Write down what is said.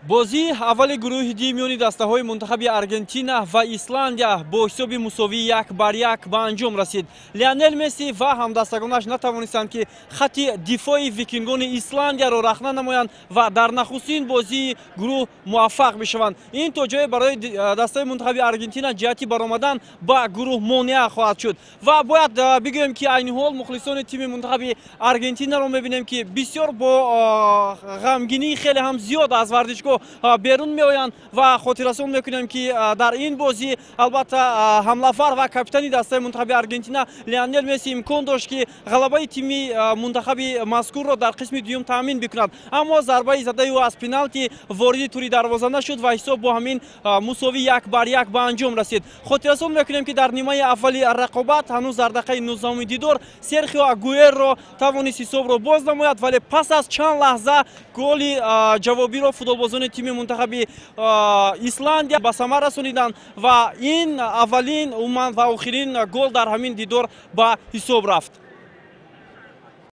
Бозии аввали гурӯҳи Ди миёни дастаҳои мунтахаби Аргентина ва Исландия бо ҳисоби мусовии 1-1 ба анҷом расид. Лионел Месси ва ҳамдастагонаш натавонистанд, ки хати дифои викингони Исландияро рахна намоянд ва дар нахустин бозии гурӯҳ муваффақ бишаванд. Ин то ҷое барои дастаи мунтахаби Аргентина ҷиҳати баромадан ба гурӯҳ монеа хоҳад шуд. Ва бояд бигӯем, ки айни ҳол мухлисони тими мунтахаби Аргентинаро мебинем, ки бисёр бо ғамгинии хеле ҳам зиёд аз варзишгоҳ берун меоянд. Ва хотиррасон мекунем, ки дар ин бозӣ, албатта, ҳамлафар ва капитани дастаи мунтахаби Аргентина Лионел Месси имкон дошт, ки ғалабаи тими мунтахаби мазкурро дар қисми дуюм таъмин бикунад, аммо зарбаи задаи ӯ аз пеналти вориди тури дарвоза нашуд ва ҳисоб бо ҳамин мусовӣ 1-1 ба анҷом расид. Хотиррасон мекунем, ки дар нимаи аввали рақобат, ҳанӯз дар дақиқаи 19-уми дидор, Серхио Агуэро тавонист ҳисобро боз намояд, вале пас аз чанд лаҳза голи ҷавобиро футболбозони тими мунтахаби Исландия ба самар расониданд ва ин аввалин, умуман, ва охирин гол дар ҳамин дидор ба ҳисоб рафт.